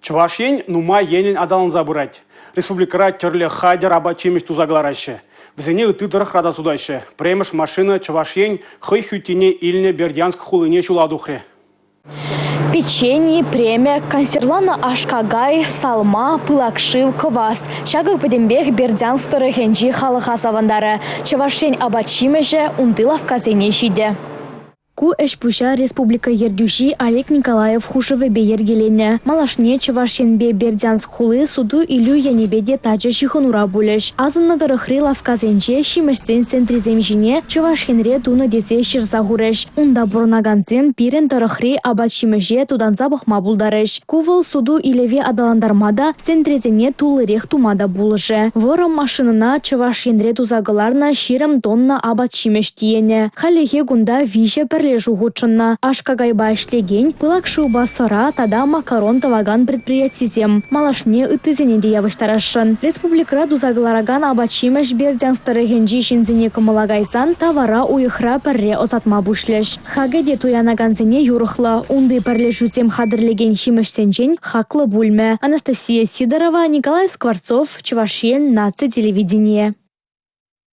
Чӑваш Ен нумай енлӗн аталанса пырать. Республикӑра тӗрлӗ хатӗр апат-ҫимӗҫ туса кӑлараҫҫӗ. Вӗсене ытти тӑрӑхра та сутаҫҫӗ. Пӗрремӗш машина Чӑваш Ен хӑй хӳттине илнӗ Бердянск хулине ҫула тухрӗ. Печени, премӗк, консервланӑ аш-какай, салма, пылак шыв, кӑвас. Ҫакӑ пӗтӗмпех Бердянск тӑрӑхӗнчи халӑха савӑнтарӗ. Чӑваш Ен апат-ҫимӗҫӗ унти лавккасене ҫитӗ. Ку ӗҫ-пуҫа республика ертӳҫи Олег Николаев хушӑвӗпе йӗркеленӗ. Малашне Чӑваш Енпе Бердянск хули суту-илӳ енӗпе те тачӑ ҫыхӑнура пулӗҫ. Асӑннӑ тӑрӑхри лавккасенче ҫимӗҫсен сентрисем ҫине Чӑваш Енре тунӑ тесе ҫырса хурӗҫ. Унта пурӑнакансем пирӗн тӑрӑхри апат-ҫимӗҫе тутанса пӑхма пултарӗҫ. Ку вӑл суту-илӗве аталантарма та, сентресене туллирех тума та пулӑшӗ. Вӑрӑм машинӑна Чӑваш Енре туса кӑларнӑ 20 тонна апат-ҫимӗҫ тиенӗ. Хальлӗхе кунта виҫӗ пӗрлешӳ хутшӑннӑ. Аш-какайпа ӗҫлекен, пылак шывпа сӑра тата макарон тӑвакан предприятисем. Малашне ыттисене те явӑҫтарасшӑн. Республикӑра туса кӑларакан апат-ҫимӗҫ Бердянск тӑрӑхӗнчи ҫынсене кӑмӑла кайсан тавара уйӑхра пӗрре ӑсатма пуҫлӗҫ. Хакӗ те туянакансене юрӑхлӑ. Унти пӗрлешӳсем хатӗрлекен ҫимӗҫсенчен хаклӑ пулмӗ. Анастасия Сидорова, Николай Скворцов, Чӑваш Ен наци телевиденийӗ.